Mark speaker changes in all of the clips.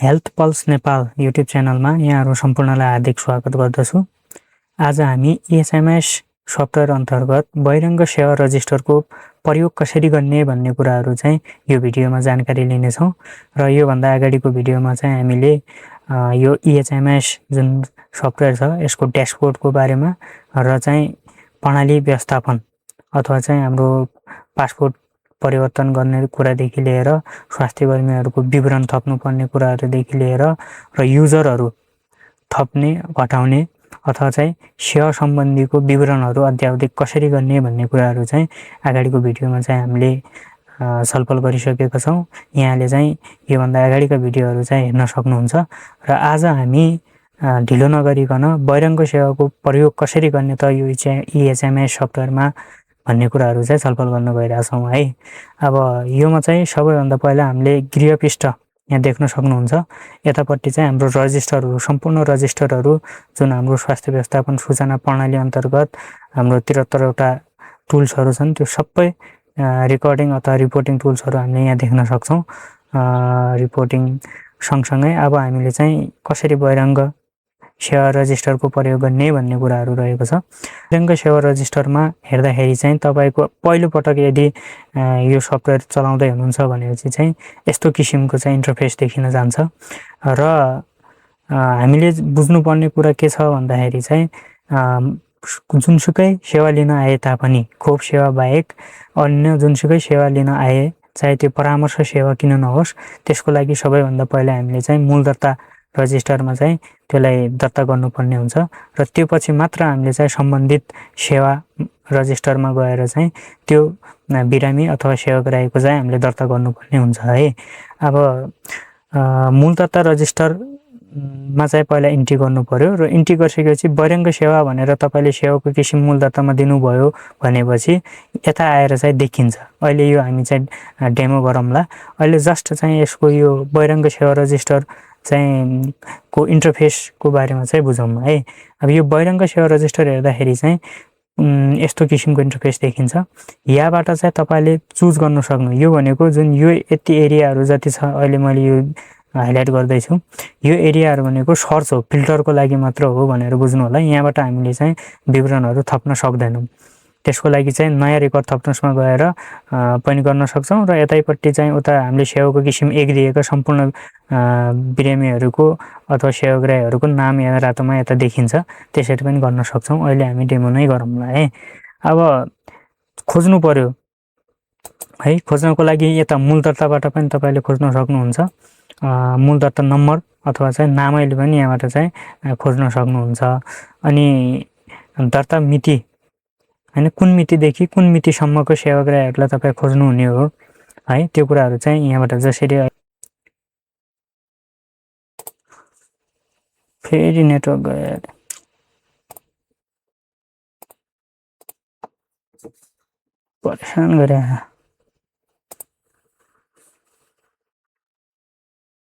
Speaker 1: Health pulse Nepal YouTube च्यानलमा यहाँहरू सम्पूर्णलाई हार्दिक स्वागत गर्दछु। आज हामी एसएमएस सफ्टवेयर अन्तर्गत बहिरङ्ग सेवा रजिस्टरको प्रयोग कसरी गर्ने भन्ने कुराहरू चाहिँ यो भिडियोमा जानकारी लिनेछौँ। र योभन्दा अगाडिको भिडियोमा चाहिँ हामीले यो एसएमएस जुन सफ्टवेयर छ यसको ड्यासबोर्डको बारेमा र चाहिँ प्रणाली व्यवस्थापन अथवा चाहिँ हाम्रो पासपोर्ट परिवर्तन गर्ने कुरादेखि लिएर स्वास्थ्यकर्मीहरूको विवरण थप्नुपर्ने कुराहरूदेखि लिएर र युजरहरू थप्ने घटाउने अथवा चाहिँ सेवा सम्बन्धीको विवरणहरू अद्यावधिक कसरी गर्ने भन्ने कुराहरू चाहिँ अगाडिको भिडियोमा चाहिँ हामीले छलफल गरिसकेका छौँ। यहाँले चाहिँ योभन्दा अगाडिका भिडियोहरू चाहिँ हेर्न सक्नुहुन्छ। र आज हामी ढिलो नगरिकन बहिरङ्ग सेवाको प्रयोग कसरी गर्ने त यो एसएमएस सफ्टवेयरमा भन्ने कुराहरू चाहिँ छलफल गर्न गइरहेछौँ है। अब योमा चाहिँ सबैभन्दा पहिला हामीले गृह पृष्ठ यहाँ देख्न सक्नुहुन्छ। यतापट्टि चाहिँ हाम्रो रजिस्टरहरू सम्पूर्ण रजिस्टरहरू जुन हाम्रो स्वास्थ्य व्यवस्थापन सूचना प्रणाली अन्तर्गत हाम्रो 73वटा टुल्सहरू छन् त्यो सबै रेकर्डिङ अथवा रिपोर्टिङ टुल्सहरू हामीले यहाँ देख्न सक्छौँ। रिपोर्टिङ सँगसँगै अब हामीले चाहिँ कसरी बहिरङ्ग सेवा रजिस्टरको प्रयोग गर्ने भन्ने कुराहरू रहेको छ। बहिरङ्ग सेवा रजिस्टरमा हेर्दाखेरि चाहिँ तपाईँको पहिलोपटक यदि यो सफ्टवेयर चलाउँदै हुनुहुन्छ भनेपछि चाहिँ यस्तो किसिमको चाहिँ इन्टरफेस देखिन जान्छ। र हामीले बुझ्नुपर्ने कुरा के छ भन्दाखेरि चाहिँ जुनसुकै सेवा लिन आए तापनि खोप सेवा बाहेक अन्य जुनसुकै सेवा लिन आए चाहे त्यो परामर्श सेवा किन नहोस् त्यसको लागि सबैभन्दा पहिला हामीले चाहिँ मूल दर्ता रजिस्टरमा चाहिँ त्यसलाई दर्ता गर्नुपर्ने हुन्छ र त्यो पछि मात्र हामीले चाहिँ सम्बन्धित सेवा रजिस्टरमा गएर चाहिँ त्यो बिरामी अथवा सेवाग्राहीको चाहिँ हामीले दर्ता गर्नुपर्ने हुन्छ है। अब मूल दर्ता रजिस्टरमा चाहिँ पहिला इन्ट्री गर्नु पर्यो र इन्ट्री गरिसकेपछि बहिरङ्ग सेवा भनेर तपाईँले सेवाको किसिम मूल दर्तामा दिनुभयो भनेपछि यता आएर चाहिँ देखिन्छ। अहिले यो हामी चाहिँ डेमो गरौँला। अहिले जस्ट चाहिँ यसको यो बहिरङ्ग सेवा रजिस्टर चाहिँ को इन्टरफेसको बारेमा चाहिँ बुझौँ है। अब यो बहिरङ्ग सेवा रजिस्टर हेर्दाखेरि चाहिँ यस्तो किसिमको इन्टरफेस देखिन्छ। यहाँबाट चाहिँ तपाईँले चुज गर्न सक्नु। यो भनेको जुन यो यति एरियाहरू जति छ अहिले मैले यो हाइलाइट गर्दैछु यो एरियाहरू भनेको सर्च हो, फिल्टरको लागि मात्र हो भनेर बुझ्नु होला। यहाँबाट हामीले चाहिँ विवरणहरू थप्न सक्दैनौँ। त्यसको लागि चाहिँ नयाँ रेकर्ड थप्नुसमा गएर पनि गर्न सक्छौँ र यतैपट्टि चाहिँ उता हामीले सेवाको किसिम एक दिएका सम्पूर्ण बिरामीहरूको अथवा सेवाग्राहीहरूको नाम यहाँ रातोमा यता देखिन्छ, त्यसरी पनि गर्न सक्छौँ। अहिले हामी डेमो नै गरौँला है। अब खोज्नु पर्यो है। खोज्नको लागि यता मूल दर्ताबाट पनि तपाईँले खोज्न सक्नुहुन्छ। मूल दर्ता नम्बर अथवा चाहिँ नामैले पनि यहाँबाट चाहिँ खोज्न सक्नुहुन्छ। अनि दर्ता मिति हैन कुन मितिदेखि कुन मितिसम्मको सेवाग्राहीहरूलाई तपाईँ खोज्नुहुने हो है, त्यो कुराहरू चाहिँ यहाँबाट जसरी फेरि नेटवर्क गयो परेशान गरे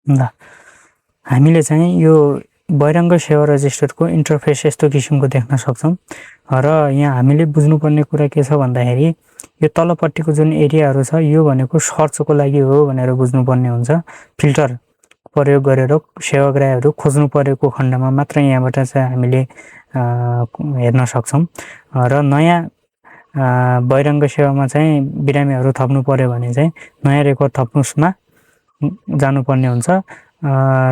Speaker 1: ल। हामीले चाहिँ यो बहिरङ्ग सेवा रजिस्टरको इन्टरफेस यस्तो किसिमको देख्न सक्छौँ। र यहाँ हामीले बुझ्नुपर्ने कुरा के छ भन्दाखेरि यो तलपट्टिको जुन एरियाहरू छ यो भनेको सर्चको लागि हो भनेर बुझ्नुपर्ने हुन्छ। फिल्टर प्रयोग गरेर सेवाग्राहीहरू खोज्नु परेको खण्डमा मात्र यहाँबाट चाहिँ हामीले हेर्न सक्छौँ। र नयाँ बहिरङ्ग सेवामा चाहिँ बिरामीहरू थप्नु पर्यो भने चाहिँ नयाँ रेकर्ड थप्नुसमा जानुपर्ने हुन्छ।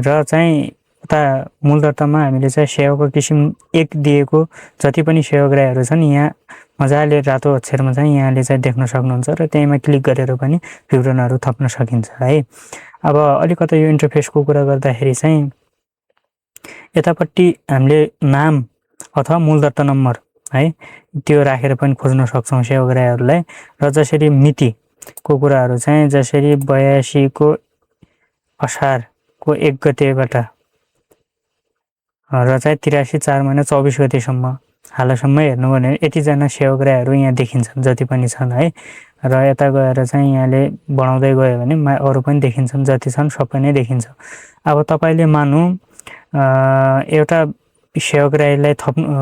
Speaker 1: र चाहिँ उता मूल दर्तामा हामीले चाहिँ सेवाको किसिम एक दिएको जति पनि सेवाग्राहीहरू छन् यहाँ मजाले रातो अक्षरमा चाहिँ यहाँले चाहिँ देख्न सक्नुहुन्छ र त्यहीमा क्लिक गरेर पनि विवरणहरू थप्न सकिन्छ है। अब अलिकति यो इन्टरफेसको कुरा गर्दाखेरि चाहिँ यतापट्टि हामीले नाम अथवा मूल दर्ता नम्बर है त्यो राखेर पनि खोज्न सक्छौँ सेवाग्राहीहरूलाई। र जसरी मितिको कुराहरू चाहिँ जसरी 82को असारको 1 गतेबाट र चाहिँ 83/4/24 गतेसम्म हालसम्म हेर्नु भने यतिजना सेवाग्राहीहरू यहाँ देखिन्छन् जति पनि छन् है। र यता गएर चाहिँ यहाँले बढाउँदै गयो भने अरू पनि देखिन्छन्, जति छन् सबै नै देखिन्छ। अब तपाईँले मानौँ एउटा सेवाग्राहीलाई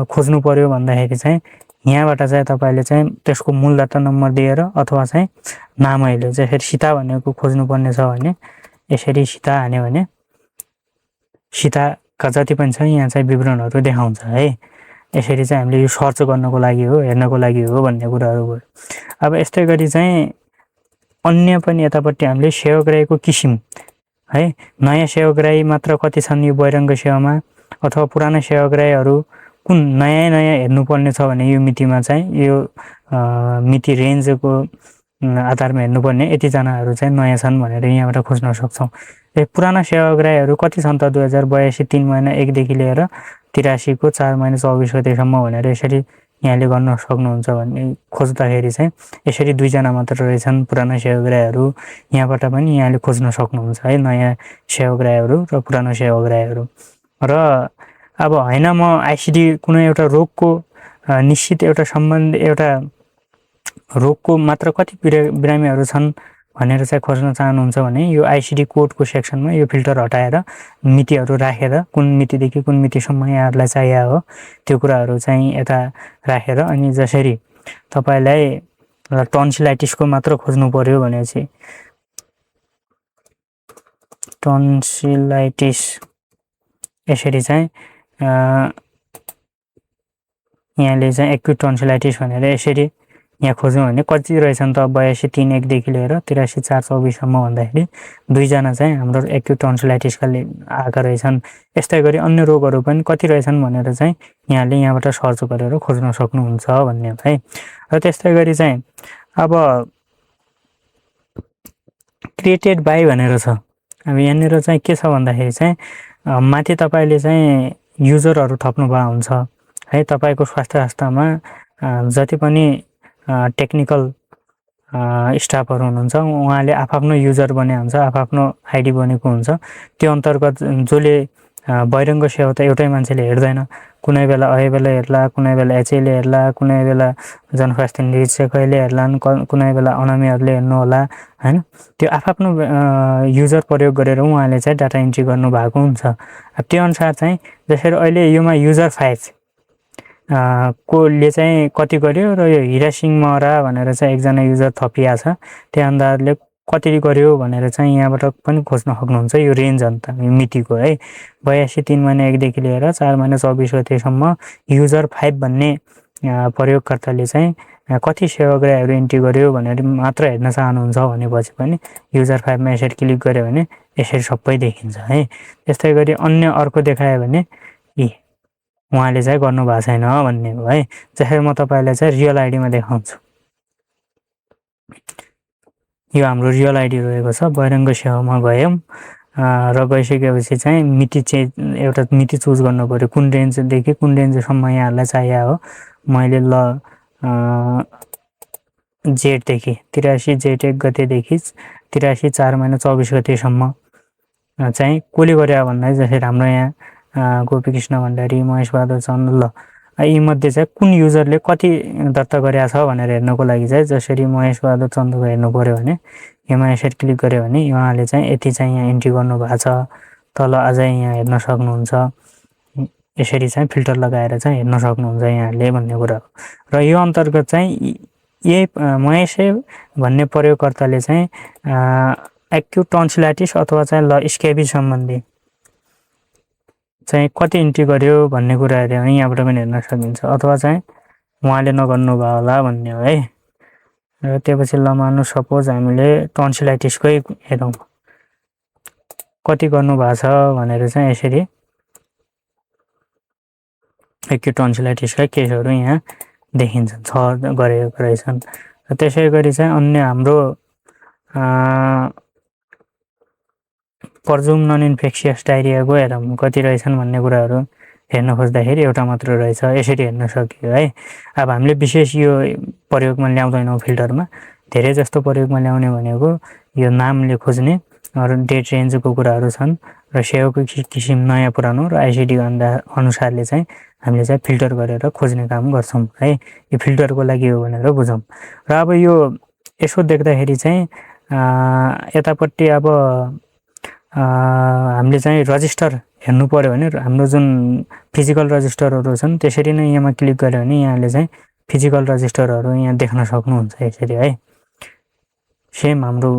Speaker 1: खोज्नु पर्यो भन्दाखेरि चाहिँ यहाँबाट चाहिँ तपाईँले चाहिँ त्यसको मूल दर्ता नम्बर दिएर अथवा चाहिँ नामैले जसरी सीता भनेको खोज्नुपर्ने छ भने यसरी सीता हान्यो भने सीताका जति पनि छ यहाँ चाहिँ विवरणहरू देखाउँछ है। यसरी चाहिँ हामीले यो सर्च गर्नको लागि हो, हेर्नको लागि हो भन्ने कुराहरू भयो। अब यस्तै गरी चाहिँ अन्य पनि यतापट्टि हामीले सेवाग्राहीको किसिम है, नयाँ सेवाग्राही मात्र कति छन् यो बहिरङ्ग सेवामा, अथवा पुराना सेवाग्राहीहरू कुन नयाँ हेर्नुपर्ने छ भने यो मितिमा चाहिँ यो मिति रेन्जको आधारमा हेर्नुपर्ने यतिजनाहरू चाहिँ नयाँ छन् भनेर यहाँबाट खोज्न सक्छौँ। पुराना सेवाग्राहीहरू कति छन् त 2082 3 महिना 1 देखि लिएर 83 को 4 महिना 24 गतेसम्म भनेर यसरी यहाँले गर्न सक्नुहुन्छ भन्ने खोज्दाखेरि चाहिँ यसरी 2 जना मात्र रहेछन् पुराना सेवाग्राहीहरू। यहाँबाट पनि यहाँले खोज्न सक्नुहुन्छ है नयाँ सेवाग्राहीहरू र पुरानो सेवाग्राहीहरू। र अब होइन म आइसिडी कुनै एउटा रोगको निश्चित एउटा सम्बन्ध एउटा रोगको मात्र कति बिरामीहरू छन् भनेर चाहिँ खोज्न चाहनुहुन्छ भने यो आइसिडी कोडको सेक्सनमा यो फिल्टर हटाएर मितिहरू राखेर कुन मितिदेखि कुन मितिसम्म यहाँहरूलाई चाहिएको हो त्यो कुराहरू चाहिँ यता राखेर अनि जसरी तपाईँलाई टन्सिलाइटिसको मात्र खोज्नु पर्यो भने चाहिँ टन्सिलाइटिस यसरी चाहिँ यहाँले चाहिँ एक्युट टन्सिलाइटिस भनेर यसरी यहाँ खोज्यौँ भने कति रहेछन् त 82 3 1 देखि लिएर 83 4 24सम्म भन्दाखेरि 2 जना चाहिँ हाम्रो एक्युट टन्सिलाइटिसका आएका रहेछन्। यस्तै गरी अन्य रोगहरू पनि कति रहेछन् भनेर चाहिँ यहाँले यहाँबाट सर्च गरेर खोज्न सक्नुहुन्छ भन्ने हो है। र त्यस्तै गरी चाहिँ अब क्रिएटेड बाई भनेर छ। अब यहाँनिर चाहिँ के छ भन्दाखेरि चाहिँ माथि तपाईँले चाहिँ युजरहरू थप्नु भएको हुन्छ है। तपाईँको स्वास्थ्यमा जति पनि टेक्निकल स्टाफहरू हुनुहुन्छ उहाँले आफ्नो युजर बने हुन्छ, आफ्नो आइडी बनेको हुन्छ। त्यो अन्तर्गत जसले बहिरङ्ग सेवा त एउटै मान्छेले हेर्दैन, कुनै बेला बेला हेर्ला, कुनै बेला एचएले हेर्ला, कुनै बेला जनस्वास्थ्य निरीक्षकले हेर्लान्, कुनै बेला अनामीहरूले हेर्नु होला हैन। त्यो आफ्नो युजर प्रयोग गरेर उहाँले चाहिँ डाटा इन्ट्री गर्नु भएको हुन्छ। त्यो अनुसार चाहिँ जसरी अहिले योमा युजर 5 कोले चाहिँ कति गर्यो र यो हिरा सिंह महरा भनेर चाहिँ एकजना युजर थपिया छ त्यो अन्दाजले कति गर्यो भनेर चाहिँ यहाँबाट पनि खोज्न सक्नुहुन्छ। यो रेन्ज अन्त मितिको है 82 3 महिना 1 देखि लिएर 4 महिना 24 गतेसम्म युजर 5 भन्ने प्रयोगकर्ताले चाहिँ कति सेवाग्राहीहरू इन्ट्री गर्यो भनेर मात्र हेर्न चाहनुहुन्छ भनेपछि पनि युजर 5 मा यसरी क्लिक गर्यो भने यसरी सबै देखिन्छ है। त्यस्तै गरी अन्य अर्को देखायो भने उहाँले चाहिँ गर्नुभएको छैन भन्ने हो है। जसरी म तपाईँलाई चाहिँ रियल आइडीमा देखाउँछु। यो हाम्रो रियल आइडी रहेको छ। बहिरङ्ग सेवामा गयौँ र गइसकेपछि चाहिँ मिति चाहिँ एउटा मिति चुज गर्नु पर्यो कुन रेन्जदेखि कुन रेन्जसम्म यहाँहरूलाई चाहिएको हो। मैले ल जेठदेखि 83 जेठ 1 गतेदेखि 83 4 महिना 24 गतेसम्म चाहिँ कसले गर्यो भन्दा जसरी हाम्रो यहाँ गोपीकृष्ण भण्डारी, महेश बहादुर चन्द ल यीमध्ये चाहिँ कुन युजरले कति दर्ता गरेको छ भनेर हेर्नको लागि चाहिँ जसरी महेश बहादुर चन्दको हेर्नु पर्यो भने यसमा यसरी क्लिक गर्यो भने उहाँले चाहिँ यति चाहिँ यहाँ इन्ट्री गर्नुभएको छ। तल अझै यहाँ हेर्न सक्नुहुन्छ। यसरी चाहिँ फिल्टर लगाएर चाहिँ हेर्न सक्नुहुन्छ यहाँले भन्ने कुरा हो। र यो अन्तर्गत चाहिँ यही महेश भन्ने प्रयोगकर्ताले चाहिँ एक्युट टन्सिलाइटिस अथवा चाहिँ ल स्केबी सम्बन्धी चाहिँ कति इन्ट्री गर्यो भन्ने कुराहरू यहाँबाट पनि हेर्न सकिन्छ। अथवा चाहिँ उहाँले नगर्नु भयो होला भन्ने हो है। र त्यसपछि ल मान्नु सपोज हामीले टन्सिलाइटिसकै हेरौँ कति गर्नुभएको छ भनेर चाहिँ यसरी एक्युट टन्सिलाइटिसकै केसहरू यहाँ देखिन्छन् 6 गरेको रहेछन्। र त्यसै गरी चाहिँ अन्य हाम्रो पर्जुम नन इन्फेक्सियस डायरियाको हेरौँ कति रहेछन् भन्ने कुराहरू हेर्न खोज्दाखेरि एउटा मात्र रहेछ। यसरी हेर्न सकियो है। अब हामीले विशेष यो प्रयोगमा ल्याउँदैनौँ फिल्टरमा। धेरै जस्तो प्रयोगमा ल्याउने भनेको यो नामले खोज्ने र डेट रेन्जको कुराहरू छन् र सेवाको किसिम नयाँ पुरानो र आइसिडी अनुसारले चाहिँ हामीले चाहिँ फिल्टर गरेर खोज्ने काम गर्छौँ है। यो फिल्टरको लागि हो भनेर बुझौँ। र अब यो यसो देख्दाखेरि चाहिँ यतापट्टि अब हामीले चाहिँ रजिस्टर हेर्नु पर्यो भने हाम्रो जुन फिजिकल रजिस्टरहरू छन् त्यसरी नै यहाँमा क्लिक गर्यो भने यहाँले चाहिँ फिजिकल रजिस्टरहरू यहाँ देख्न सक्नुहुन्छ यसरी है। सेम हाम्रो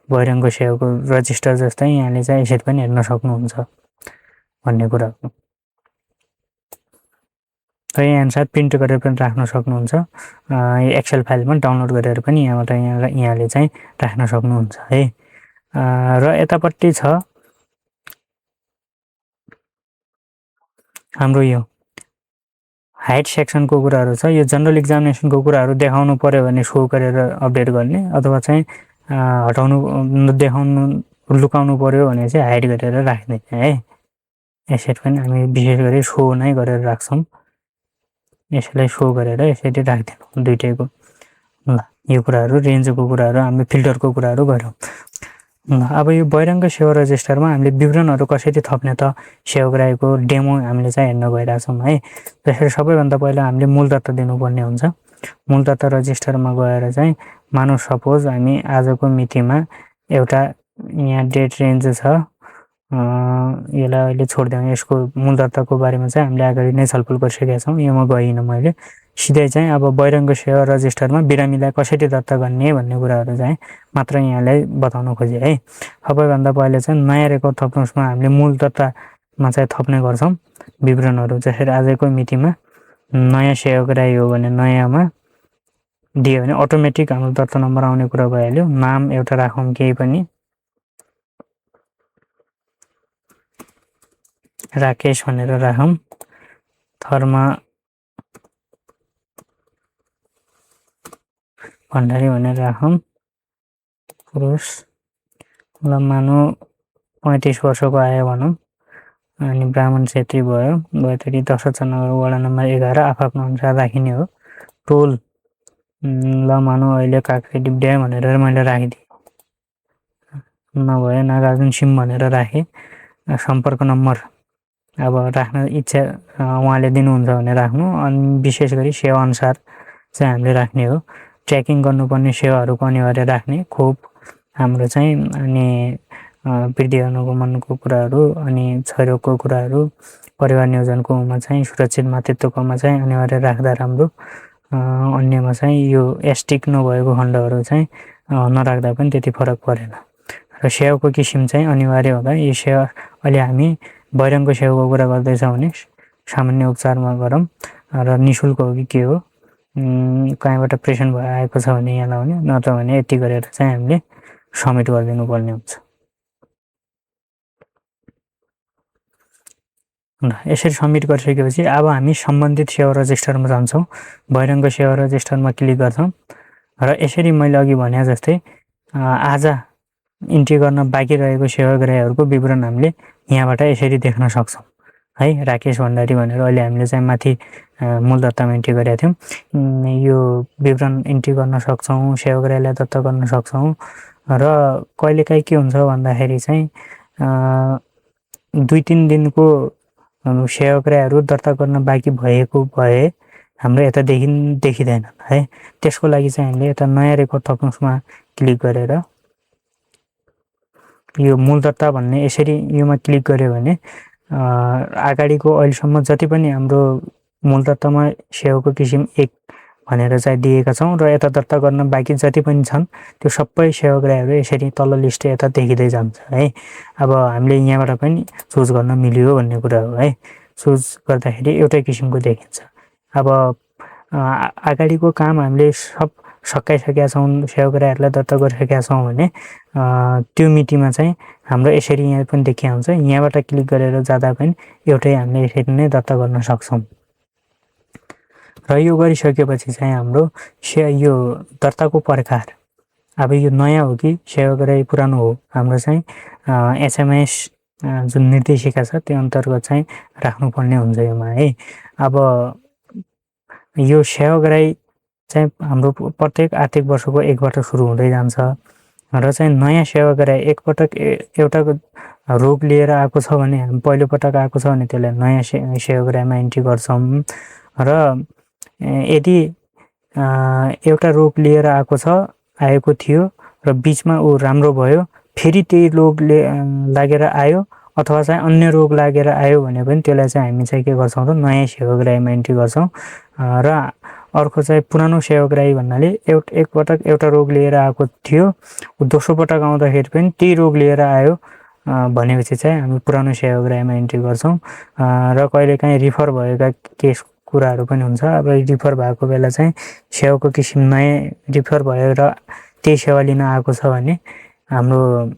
Speaker 1: बहिरङ्ग सेवाको रजिस्टर जस्तै यहाँले चाहिँ यसरी पनि हेर्न सक्नुहुन्छ। भन्ने कुरा हो। र यहाँ अनुसार प्रिन्ट गरेर पनि राख्न सक्नुहुन्छ, एक्सेल फाइलमा डाउनलोड गरेर पनि यहाँबाट यहाँले चाहिँ राख्न सक्नुहुन्छ है। र यतापट्टि छ हाम्रो यो हाइट सेक्सनको कुराहरू छ। यो जनरल एक्जामिनेसनको कुराहरू देखाउनु पर्यो भने सो गरेर अपडेट गर्ने, अथवा चाहिँ हटाउनु देखाउनु लुकाउनु पर्यो भने चाहिँ हाइड गरेर राख्ने है। यसरी पनि हामी विशेष गरी सो नै गरेर राख्छौँ, यसलाई सो गरेर यसरी राखिदिनु दुइटैको। ल यो कुराहरू रेन्जको कुराहरू हामीले फिल्टरको कुराहरू गऱ्यौँ। अब यो बहिरङ्ग सेवा रजिस्टरमा हामीले विवरणहरू कसरी थप्ने त सेवाग्राहीको डेमो हामीले चाहिँ हेर्न गइरहेछौँ है। त्यसरी सबैभन्दा पहिला हामीले मूल दर्ता दिनुपर्ने हुन्छ। मूल दर्ता रजिस्टरमा गएर चाहिँ मानौँ सपोज हामी आजको मितिमा एउटा यहाँ डेट रेन्ज छ, यसलाई अहिले छोडिदिउँ। यसको मूल दर्ताको बारेमा चाहिँ हामीले अगाडि नै छलफल गरिसकेका छौँ, योमा गइनँ मैले। सिधै चाहिँ अब बहिरङ्ग सेवा रजिस्टरमा बिरामीलाई कसरी दर्ता गर्ने भन्ने कुराहरू चाहिँ मात्र यहाँलाई बताउन खोजेँ है। सबैभन्दा पहिले चाहिँ नयाँ रेकर्ड थप्नुमा हामीले मूल दर्तामा चाहिँ थप्ने गर्छौँ विवरणहरू। जसरी आजको मितिमा नयाँ सेवाग्राही हो भने नयाँमा दियो भने अटोमेटिक हाम्रो दर्ता नम्बर आउने कुरा भइहाल्यो। नाम एउटा राखौँ केही पनि, राकेश भनेर राखौँ। धर्म भण्डारी भनेर राखौँ, पुरुष। ल मानौँ 35 वर्षको आयो भनौँ, अनि ब्राह्मण क्षेत्री भयो। 10 नगर वडा नम्बर 11 आफ्नो अनुसार राखिने हो। टोल ल मानौँ अहिले काक्रे डिब्ड्या भनेर मैले राखिदिएँ, नभए नागार्जुन सिम भनेर राखेँ। सम्पर्क नम्बर अब राख्न इच्छा उहाँले दिनुहुन्छ भने राख्नु, अनि विशेष गरी सेवा अनुसार चाहिँ हामीले राख्ने हो। ट्र्याकिङ गर्नुपर्ने सेवाहरूको अनिवार्य राख्ने, खोप हाम्रो चाहिँ, अनि वृद्धि अनुगमनको कुराहरू, अनि क्षयरोगको कुराहरू, परिवार नियोजनकोमा चाहिँ सुरक्षित मातृत्वकोमा चाहिँ अनिवार्य राख्दा राम्रो। अन्यमा चाहिँ यो एस्टिक नभएको खण्डहरू चाहिँ नराख्दा पनि त्यति फरक परेन। र सेवाको किसिम चाहिँ अनिवार्य होला। यो सेवा अहिले हामी बहिरङ्ग सेवाको कुरा गर्दैछौँ भने सामान्य उपचारमा गरौँ, र निःशुल्क हो कि के हो, कहीँबाट प्रेसन्ट भएर आएको छ भने यहाँ लाउने, नत्र भने यति गरेर चाहिँ हामीले सब्मिट गरिदिनु पर्ने हुन्छ। यसरी सब्मिट गरिसकेपछि अब हामी सम्बन्धित सेवा रजिस्टरमा जान्छौँ, बहिरङ्ग सेवा रजिस्टरमा क्लिक गर्छौँ। र यसरी मैले अघि भने जस्तै आज इन्ट्री गर्न बाँकी रहेको सेवाग्राहीहरूको विवरण हामीले यहाँबाट यसरी देख्न सक्छौँ है। राकेश भण्डारी भनेर अहिले हामीले चाहिँ माथि मूल दर्तामा इन्ट्री गरेका थियौँ, यो विवरण इन्ट्री गर्न सक्छौँ, सेवाग्राहीलाई दर्ता गर्न सक्छौँ। र कहिलेकाहीँ के हुन्छ भन्दाखेरि चाहिँ 2-3 दिनको सेवाग्राहीहरू दर्ता गर्न बाँकी भएको भए हाम्रो यता देखिँदैन है। त्यसको लागि चाहिँ हामीले यता नयाँ रेकर्ड थप्नुमा क्लिक गरेर यो मूल दर्ता भन्ने यसरी योमा क्लिक गऱ्यो भने अगाडिको अहिलेसम्म जति पनि हाम्रो मूल दर्तामा सेवाको किसिम 1 भनेर चाहिँ दिएका छौँ, र यता दर्ता गर्न बाँकी जति पनि छन् त्यो सबै सेवाग्राहीहरू यसरी तल लिस्ट यता देखिँदै जान्छ है। अब हामीले यहाँबाट पनि चुज गर्न मिल्यो भन्ने कुरा हो है। चुज गर्दाखेरि एउटै किसिमको देखिन्छ। अब अगाडिको काम हामीले सब सकाइसकेका छौँ, सेवाग्राहीहरूलाई दर्ता गरिसकेका छौँ भने त्यो मितिमा चाहिँ हाम्रो यसरी यहाँ पनि देखिया हुन्छ। यहाँबाट क्लिक गरेर जाँदा पनि एउटै हामीले यसरी नै दर्ता गर्न सक्छौँ। र यो गरिसकेपछि चाहिँ हाम्रो यो दर्ताको प्रकार, अब यो नयाँ हो कि सेवाग्राही पुरानो हो, हाम्रो चाहिँ एसएमएस जुन निर्देशिका छ त्यो अन्तर्गत चाहिँ राख्नुपर्ने हुन्छ योमा है। अब यो सेवाग्राही चाहिँ हाम्रो प्रत्येक आर्थिक वर्षको 1बाट सुरु हुँदै जान्छ, र चाहिँ नयाँ सेवाग्राही एकपटक एउटा रोग लिएर आएको छ भने, पहिलोपटक आएको छ भने त्यसलाई नयाँ सेवाग्राहीमा इन्ट्री गर्छौँ। र यदि एउटा रोग लिएर आएको थियो र बिचमा ऊ राम्रो भयो, फेरि त्यही रोग लागेर आयो अथवा चाहिँ अन्य रोग लागेर आयो भने पनि त्यसलाई चाहिँ हामी चाहिँ के गर्छौँ त नयाँ सेवाग्राहीमा इन्ट्री गर्छौँ। र अर्को चाहिँ पुरानो सेवाग्राही भन्नाले एकपटक एउटा रोग लिएर आएको थियो, दोस्रो पटक आउँदाखेरि पनि त्यही रोग लिएर आयो, भनेपछि चाहिँ हामी पुरानो सेवाग्राहीमा इन्ट्री गर्छौँ र कहिलेकाहीँ रिफर भएका केस कुराहरू पनि हुन्छ। अब रिफर भएको बेला चाहिँ सेवाको किसिम नयाँ रिफर भयो र त्यही सेवा लिन आएको छ भने हाम्रो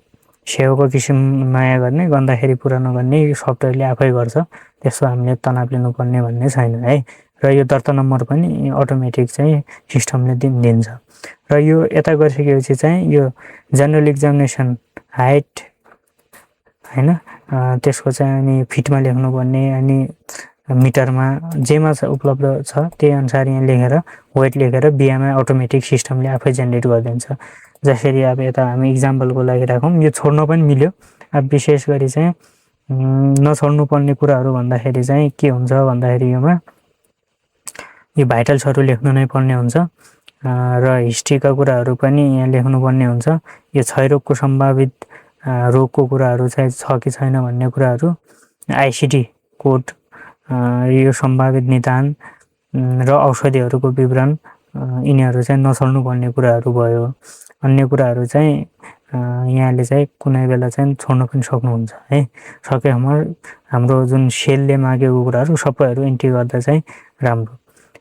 Speaker 1: सेवाको किसिम नयाँ गर्ने, गर्दाखेरि पुरानो गर्ने सफ्टवेयरले आफै गर्छ। त्यसो हामीले तनाव लिनुपर्ने भन्ने छैन है। र यो दर्ता नम्बर पनि अटोमेटिक चाहिँ सिस्टमले दिन्छ। र यो यता गरिसकेपछि चाहिँ यो जेनरल एक्जामिनेसन हाइट होइन, त्यसको चाहिँ अनि फिटमा लेख्नुपर्ने, अनि मिटरमा जेमा उपलब्ध छ त्यही अनुसार यहाँ लेखेर वेट लेखेर बिएमआई अटोमेटिक सिस्टमले आफै जेनेरेट गरिदिन्छ। जसरी अब यता हामी इक्जाम्पलको लागि राखौँ, यो छोड्न पनि मिल्यो। अब विशेष गरी चाहिँ नछोड्नु पर्ने कुराहरू भन्दाखेरि चाहिँ के हुन्छ भन्दाखेरि योमा यो भाइटल्सहरू लेख्नु नै पर्ने हुन्छ र हिस्ट्रीका कुराहरू पनि यहाँ लेख्नुपर्ने हुन्छ। यो क्षयरोगको सम्भावित रोगको कुराहरू चाहिँ छ कि छैन भन्ने कुराहरू, आइसिडी कोड, यो सम्भावित निदान र औषधिहरूको विवरण, यिनीहरू चाहिँ नछोड्नु पर्ने कुराहरू भयो। अन्य कुराहरू चाहिँ यहाँले चाहिँ कुनै बेला चाहिँ छोड्न पनि सक्नुहुन्छ है। सकेसम्म हाम्रो जुन सेलले मागेको कुराहरू सबैहरू इन्ट्री गर्दा चाहिँ राम्रो।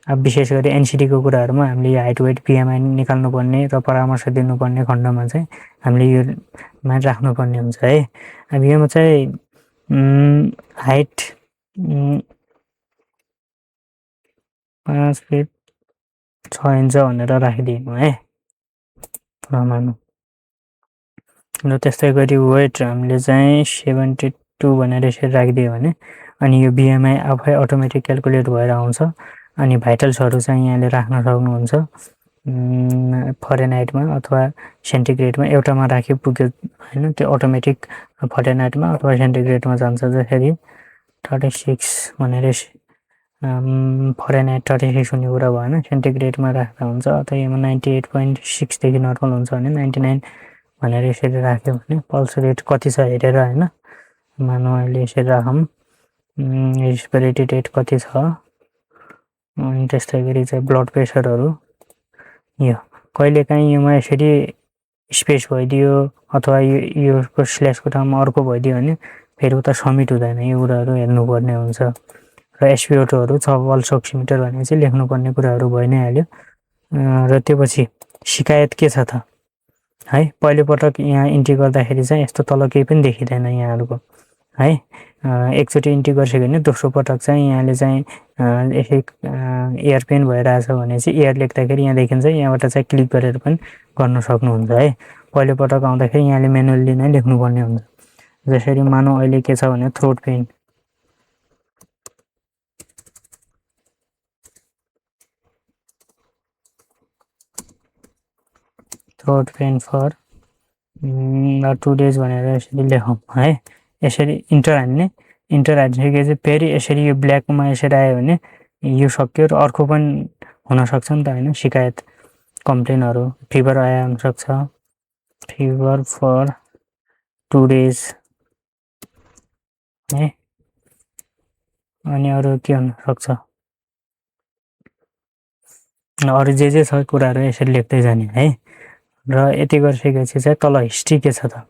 Speaker 1: अब विशेष गरी एनसिडीको कुराहरूमा हामीले हाइट वेट बिएमआई निकाल्नुपर्ने र परामर्श दिनुपर्ने खण्डमा चाहिँ हामीले योमा राख्नुपर्ने हुन्छ है। अब योमा चाहिँ हाइट 5 फिट 6 इन्च भनेर राखिदिनु है परमाणु। र त्यस्तै गरी वेट हामीले चाहिँ 72 भनेर यसरी राखिदियो भने अनि यो बिएमआई आफै अटोमेटिक क्यालकुलेट भएर आउँछ। अनि भाइटल्सहरू चाहिँ यहाँले राख्न सक्नुहुन्छ फरेनहाइटमा अथवा सेन्टिग्रेडमा, एउटामा राखे पुग्यो होइन, त्यो अटोमेटिक फरेनहाइटमा अथवा सेन्टिग्रेडमा जान्छ। जसरी 36 भनेर फरेनहाइट 36 हुने कुरा भएन, सेन्टिग्रेडमा राख्दा हुन्छ। अथवा यसमा 98.6 देखि नर्मल हुन्छ भने 99 भनेर यसरी राख्यो भने पल्स रेट कति छ हेरेर होइन, मानौँ अहिले यसरी राखौँ रेस्पिरेटरी रेट कति छ, अनि त्यस्तै गरी चाहिँ ब्लड प्रेसरहरू। यो कहिलेकाहीँ योमा यसरी स्पेस भइदियो अथवा यो स्ल्यासको ठाउँमा अर्को भइदियो भने फेरि उता समिट हुँदैन, यो कुराहरू हेर्नुपर्ने हुन्छ। र एसपिओटोहरू छ पल्स अक्सिमिटर भनेपछि लेख्नुपर्ने कुराहरू भइ नै हाल्यो। र त्यो पछि शिकायत के छ त है, पहिलोपटक यहाँ इन्ट्री गर्दाखेरि चाहिँ यस्तो तल केही पनि देखिँदैन यहाँहरूको है। एकचोटि इन्ट्री गरिसक्यो भने दोस्रो पटक चाहिँ यहाँले चाहिँ यसै एयर पेन भइरहेछ भने चाहिँ एयर लेख्दाखेरि यहाँ देखिन्छ, यहाँबाट चाहिँ क्लिक गरेर पनि गर्न सक्नुहुन्छ है। पहिलोपटक आउँदाखेरि यहाँले म्यानुअली नै लेख्नुपर्ने हुन्छ। जसरी मानौँ अहिले के छ भने throat pain, throat pain for 2 days भनेर यसरी लेखौँ है। यसरी इन्टर हान्ने, इन्टर हालिसकेपछि फेरि यसरी यो ब्ल्याकमा यसरी आयो भने यो सक्यो र अर्को पनि हुनसक्छ नि त होइन, शिकायत कम्प्लेनहरू। फिभर आयो हुनसक्छ, फिभर फर 2 डेज है। अनि अरू के हुनसक्छ, अरू जे छ कुराहरू यसरी लेख्दै जाने है। र यति गरिसकेपछि चाहिँ तल हिस्ट्री के छ त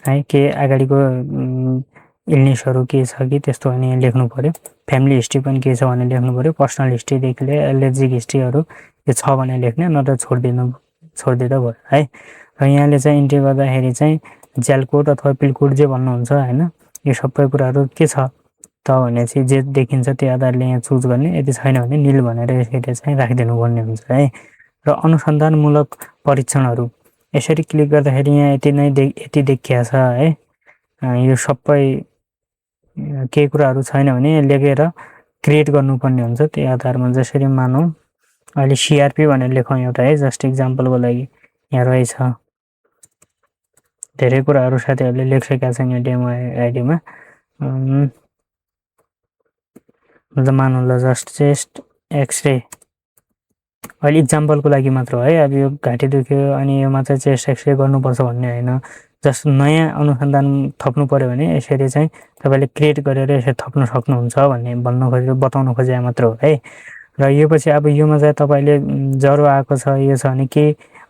Speaker 1: है, के अगाडिको इलनेसहरू के छ कि त्यस्तो भने यहाँ लेख्नु पऱ्यो। फ्यामिली हिस्ट्री पनि के छ भने लेख्नु पऱ्यो। पर्सनल हिस्ट्रीदेखि लिएर एलर्जिक हिस्ट्रीहरू यो छ भने लेख्ने, नत्र छोडिदिँदा भयो है। र यहाँले चाहिँ इन्ट्री गर्दाखेरि चाहिँ जेल कोड अथवा पिल कोड जे भन्नुहुन्छ होइन, यो सबै कुराहरू के छ त भनेपछि जे देखिन्छ त्यो आधारले यहाँ चुज गर्ने। यदि छैन भने निल भनेर यसरी चाहिँ राखिदिनु पर्ने हुन्छ है। र अनुसन्धानमूलक परीक्षणहरू यसरी क्लिक गर्दाखेरि यहाँ यति देखिया छ है। यो सबै केही कुराहरू छैन भने लेखेर क्रिएट गर्नुपर्ने हुन्छ त्यही आधारमा। जसरी मानौँ अहिले सिआरपी भनेर लेखौँ एउटा है, जस्ट इक्जाम्पलको लागि। यहाँ रहेछ धेरै कुराहरू साथीहरूले लेखिसकेका छन् यो डेमो आइडीमा। मानौँ ल जस्ट चेस्ट एक्सरे, अहिले इक्जाम्पलको लागि मात्र है। अब यो घाँटी दुख्यो अनि यो मात्र चेस्ट एक्सरे गर्नुपर्छ भन्ने होइन, जस्ट नयाँ अनुसन्धान थप्नु पऱ्यो भने यसरी चाहिँ तपाईँले क्रिएट गरेर यसरी थप्न सक्नुहुन्छ भन्ने बताउन खोजे मात्र हो है। र यो पछि अब योमा चाहिँ तपाईँले ज्वरो आएको छ यो छ भने के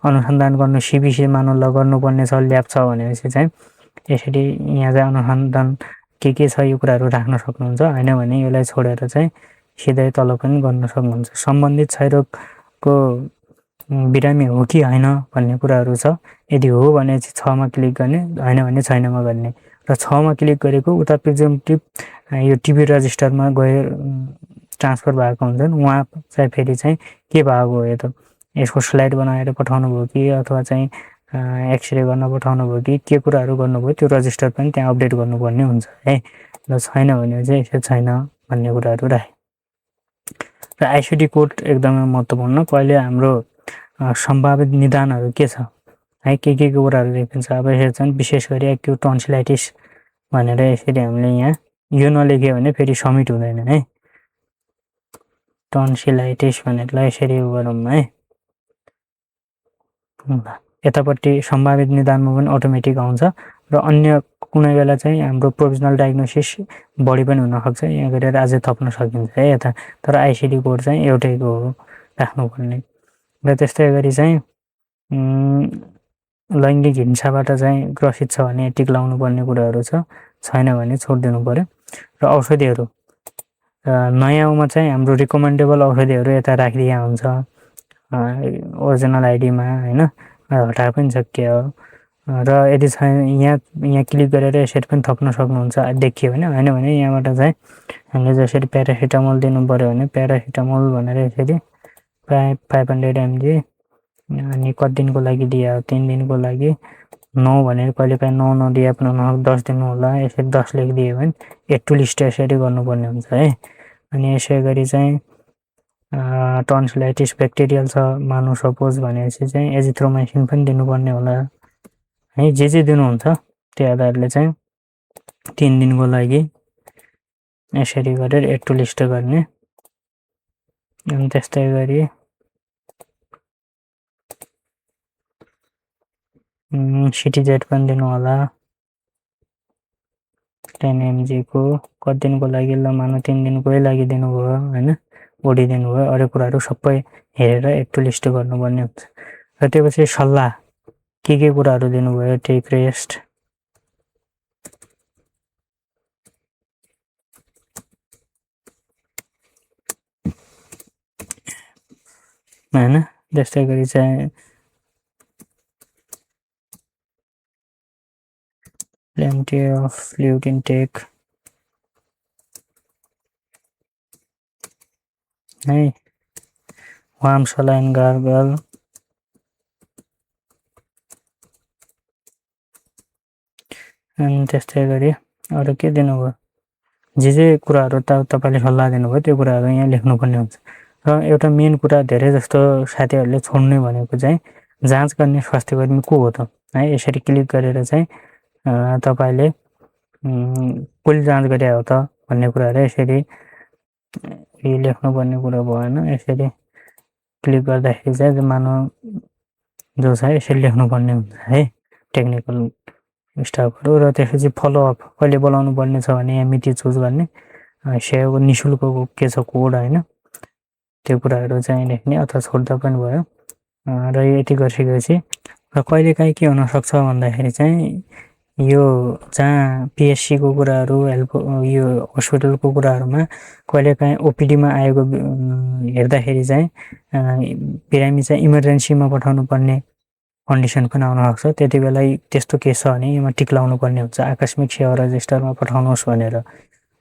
Speaker 1: अनुसन्धान गर्नु, सिबिसी मानौँ ल गर्नुपर्ने छ, ल्याब छ भनेपछि चाहिँ यसरी यहाँ चाहिँ अनुसन्धान के छ यो कुराहरू राख्न सक्नुहुन्छ, होइन भने यसलाई छोडेर चाहिँ सिधै तल पनि गर्न सक्नुहुन्छ। सम्बन्धित क्षयरोगको बिरामी हो कि होइन भन्ने कुराहरू छ। यदि हो भने चाहिँ 6मा क्लिक गर्ने, होइन भने छैनमा गर्ने। र 6मा क्लिक गरेको उता प्रिजेम्पटिभ यो टिबी रजिस्टरमा गयो ट्रान्सफर भएको हुन्छन्, उहाँ चाहिँ फेरि चाहिँ के भएको हो, यो त यसको स्लाइड बनाएर पठाउनु भयो कि अथवा चाहिँ एक्सरे गर्न पठाउनु भयो कि के कुराहरू गर्नुभयो, त्यो रजिस्टर पनि त्यहाँ अपडेट गर्नुपर्ने हुन्छ है। र छैन भने चाहिँ यसो छैन भन्ने कुराहरू राखे। र आइसिडी कोड एकदमै महत्त्वपूर्ण। पहिले हाम्रो सम्भावित निदानहरू के छ है, के कुराहरू देखिन्छ। अब यसरी चाहिँ विशेष गरी एक्युट टन्सिलाइटिस भनेर यसरी हामीले यहाँ यो नलेख्यो भने फेरि सब्मिट हुँदैन है। टन्सिलाइटिस भनेरलाई यसरी गरौँ है। यतापट्टि सम्भावित निदानमा पनि अटोमेटिक आउँछ। र अन्य कुनै बेला चाहिँ हाम्रो प्रोभिजनल डायग्नोसिस बढी पनि हुनसक्छ, यहाँ गरेर अझै थप्न सकिन्छ है यता। तर आइसिडी कोड चाहिँ एउटैको हो राख्नुपर्ने। र त्यस्तै गरी चाहिँ लैङ्गिक हिंसाबाट चाहिँ ग्रसित छ भने टिक लाउनु पर्ने कुराहरू छ, छैन भने छोडिदिनु पऱ्यो। र औषधिहरू नयाँमा चाहिँ हाम्रो रिकमेन्डेबल औषधिहरू यता राखिदिया हुन्छ ओरिजिनल आइडीमा होइन, हटाए पनि सकियो। र यदि यहाँ क्लिक गरेर यसरी पनि थप्न सक्नुहुन्छ देखियो भने, होइन भने यहाँबाट चाहिँ हामीले जसरी प्यारासिटामोल दिनु पऱ्यो भने प्यारासिटामोल भनेर यसरी 500 mg अनि कति दिनको लागि दियो, 3 दिनको लागि 9 भनेर कहिलेकाहीँ 9 नदिए पनि 10 दिनु होला, यसरी 10 लेखिदियो भने 8 टु लिस्ट यसरी गर्नुपर्ने हुन्छ है। अनि यसै गरी चाहिँ टन्सिलाइटिस ब्याक्टेरियल छ मानु सपोज भनेपछि चाहिँ एजिथ्रोमाइसिन पनि दिनुपर्ने होला है। जे दिनुहुन्छ त्यो आधारले चाहिँ 3 दिनको लागि यसरी गरेर 8 टु लिस्ट गर्ने। अनि त्यस्तै गरी सिटिजेट पनि दिनु होला 10 mg को कति दिनको लागि, ल मानु 3 दिनकै लागि दिनुभयो होइन, बढी दिनुभयो, अरू कुराहरू सबै हेरेर 8 टु लिस्ट गर्नुपर्ने हुन्छ। र त्यसपछि सल्लाह के कुराहरू दिनुभयो, टेक रेस्ट होइन। त्यस्तै गरी चाहिँ plenty of fluid intake है, वार्म सलाइन गार्गल अनि त्यस्तै गरी अरू के दिनुभयो, जे कुराहरू तपाईँले सल्लाह दिनुभयो त्यो कुराहरू यहाँ लेख्नुपर्ने हुन्छ। र एउटा मेन कुरा धेरै जस्तो साथीहरूले छोड्ने भनेको चाहिँ जाँच गर्ने स्वास्थ्यकर्मी को हो त है। यसरी क्लिक गरेर चाहिँ तपाईँले कसले जाँच गरे हो त भन्ने कुराहरू यसरी लेख्नुपर्ने कुरा भएन। यसरी क्लिक गर्दाखेरि चाहिँ मानव जो छ यसरी लेख्नुपर्ने हुन्छ है टेक्निकल स्टाफहरू। र त्यसपछि फलोअप कहिले बोलाउनु पर्ने छ भने यहाँ मिति चुज गर्ने, सेवाको निःशुल्कको के छ कोड होइन, त्यो कुराहरू चाहिँ लेख्ने अथवा छोड्दा पनि भयो। र यति गरिसकेपछि र कहिलेकाहीँ के हुनसक्छ भन्दाखेरि चाहिँ यो जहाँ पिएचसीको कुराहरू हेल्प यो हस्पिटलको कुराहरूमा कहिलेकाहीँ ओपिडीमा आएको हेर्दाखेरि चाहिँ बिरामी चाहिँ इमर्जेन्सीमा पठाउनु पर्ने कन्डिसन पनि आउनसक्छ। त्यति बेला त्यस्तो केस छ भने यसमा टिक लाउनु पर्ने हुन्छ आकस्मिक सेवा रजिस्टरमा पठाउनुहोस् भनेर।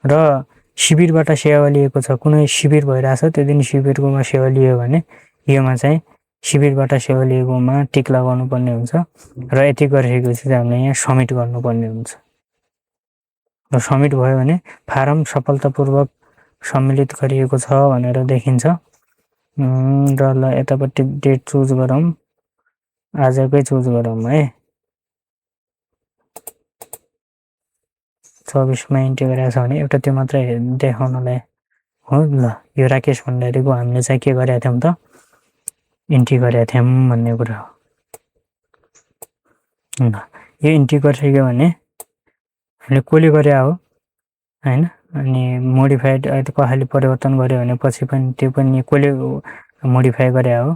Speaker 1: र शिविरबाट सेवा लिएको छ, कुनै शिविर भइरहेछ त्यो दिन शिविरकोमा सेवा लियो भने योमा चाहिँ शिविरबाट सेवा लिएकोमा टिक लगाउनु पर्ने हुन्छ। र यति गरिसकेपछि चाहिँ हामीले यहाँ सब्मिट गर्नुपर्ने हुन्छ। र सब्मिट भयो भने फारम सफलतापूर्वक सम्मिलित गरिएको छ भनेर देखिन्छ। र ल यतापट्टि डेट चुज गरौँ, आजकै चुज गरौँ है, 24मा इन्ट्री गरेको छ भने एउटा त्यो मात्रै देखाउनलाई हो। ल यो राकेश भण्डारीको हामीले चाहिँ के गरेका थियौँ त, इन्ट्री गरेका थियौँ भन्ने कुरा हो। ल यो इन्ट्री गरिसक्यो भने हामीले कसले गरे हो होइन, अनि मोडिफाइड कसैले परिवर्तन गर्यो भने पछि पनि त्यो पनि कसले मोडिफाई गरे हो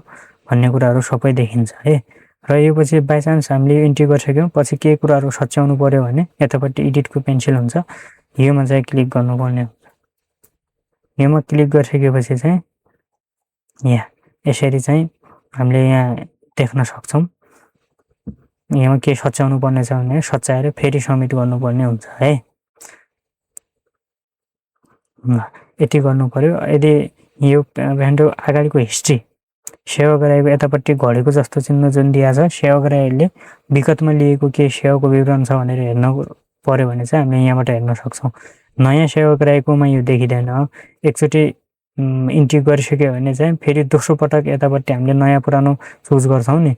Speaker 1: भन्ने कुराहरू सबै देखिन्छ है। र यो पछि बाइचान्स हामीले इन्ट्री गरिसक्यौँ, पछि केही कुराहरू सच्याउनु पऱ्यो भने यतापट्टि एडिटको पेन्सिल हुन्छ, योमा चाहिँ क्लिक गर्नुपर्ने हुन्छ। योमा क्लिक गरिसकेपछि चाहिँ यहाँ यसरी चाहिँ हामीले यहाँ देख्न सक्छौँ। यहाँ के सच्याउनु पर्ने छ भने सच्याएर फेरि सब्मिट गर्नुपर्ने हुन्छ है। यति गर्नु पर्यो। यदि यो भ्यान्डो अगाडिको हिस्ट्री सेवा गराएको यतापट्टि घडेको जस्तो चिन्ह जुन दिएको छ, सेवा गराएले विगतमा लिएको के सेवाको विवरण छ भनेर हेर्न पर्यो भने चाहिँ हामीले यहाँबाट हेर्न सक्छौँ। नयाँ सेवा गराएकोमा यो देखिँदैन। एकचोटि इन्ट्री गरिसक्यो भने चाहिँ फेरि दोस्रो पटक यतापट्टि हामीले नयाँ पुरानो चुज गर्छौँ नि,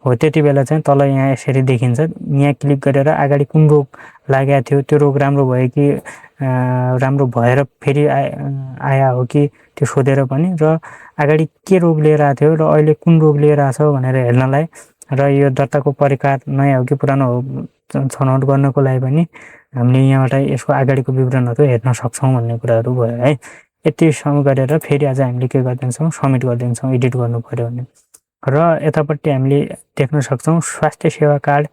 Speaker 1: हो त्यति बेला चाहिँ तल यहाँ यसरी देखिन्छ। यहाँ क्लिक गरेर अगाडि कुन रोग लागेको थियो, त्यो रोग राम्रो भयो कि राम्रो भएर फेरि आया हो कि त्यो सोधेर पनि, र अगाडि के रोग लिएर आएको थियो र अहिले कुन रोग लिएर आएको छ भनेर हेर्नलाई, र यो दर्ताको परिकार नयाँ हो कि पुरानो हो छनौट गर्नको लागि पनि हामीले यहाँबाट यसको अगाडिको विवरणहरू हेर्न सक्छौँ भन्ने कुराहरू भयो है। यतिसम्म गरेर फेरि आज हामीले के गरिदिन्छौँ, सब्मिट गरिदिन्छौँ एडिट गर्नु पऱ्यो भने। र यतापट्टि हामीले देख्न सक्छौँ स्वास्थ्य सेवा कार्ड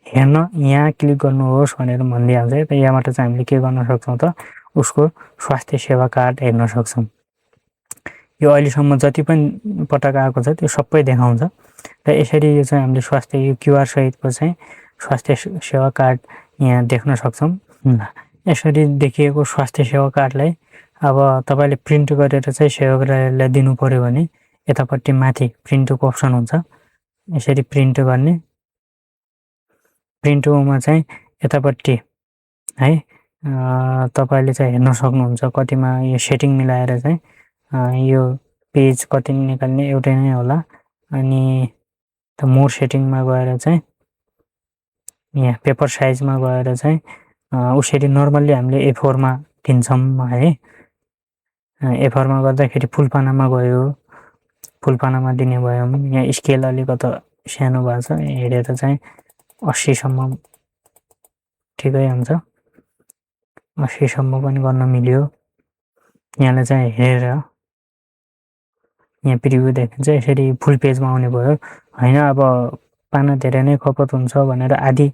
Speaker 1: हेर्न यहाँ क्लिक गर्नुहोस् भनेर भन्दै आउँछ। त यहाँबाट चाहिँ हामीले के गर्न सक्छौँ त उसको स्वास्थ्य सेवा कार्ड हेर्न सक्छौँ। यो अहिलेसम्म जति पनि पटक आएको छ त्यो सबै देखाउँछ। र यसरी यो चाहिँ हामीले स्वास्थ्य यो क्युआर सहितको चाहिँ स्वास्थ्य सेवा कार्ड यहाँ देख्न सक्छौँ। यसरी देखिएको स्वास्थ्य सेवा कार्डलाई अब तपाईँले प्रिन्ट गरेर चाहिँ सेवाग्राहीलाई दिनु पऱ्यो भने यतापट्टि माथि प्रिन्टको अप्सन हुन्छ, यसरी प्रिन्ट गर्ने। प्रिन्टमा चाहिँ यतापट्टि है तपाईँले चाहिँ हेर्न सक्नुहुन्छ कतिमा यो सेटिङ मिलाएर चाहिँ यो पेज कति निकाल्ने एउटै नै होला। अनि त मोर सेटिङमा गएर चाहिँ यहाँ पेपर साइजमा गएर चाहिँ उसरी नर्मल्ली हामीले A4मा दिन्छौँ है। A4मा गर्दाखेरि फुल पानामा गयो, फुल पानामा दिने भयो। यहाँ स्केल अलिकति सानो भएको छ, हेरेर चाहिँ 80सम्म ठिकै हुन्छ, 80सम्म पनि गर्न मिल्यो। यहाँलाई चाहिँ हेरेर यहाँ प्रिभ्यू देखिन्छ, यसरी फुल पेजमा आउने भयो होइन। अब पाना धेरै नै खपत हुन्छ भनेर आदि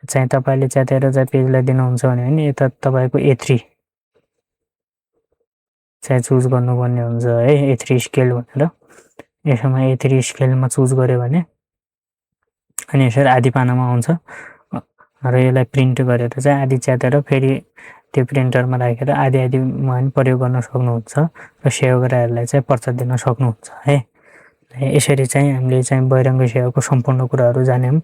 Speaker 1: चाहिँ तपाईँले च्यातेर चाहिँ पेजलाई दिनुहुन्छ भने यता तपाईँको A3 चाहिँ चुज गर्नुपर्ने हुन्छ है, A3 स्केल भनेर। यसमा A3 स्केलमा चुज गऱ्यो भने अनि यसरी आधी पानामा आउँछ। र यसलाई प्रिन्ट गरेर चाहिँ आधी च्यातेर फेरि त्यो प्रिन्टरमा राखेर आधी आधीमा पनि प्रयोग गर्न सक्नुहुन्छ र सेवाग्राहीहरूलाई चाहिँ पर्चा दिन सक्नुहुन्छ है। यसरी चाहिँ हामीले चाहिँ बहिरङ्ग सेवाको सम्पूर्ण कुराहरू जान्यौँ।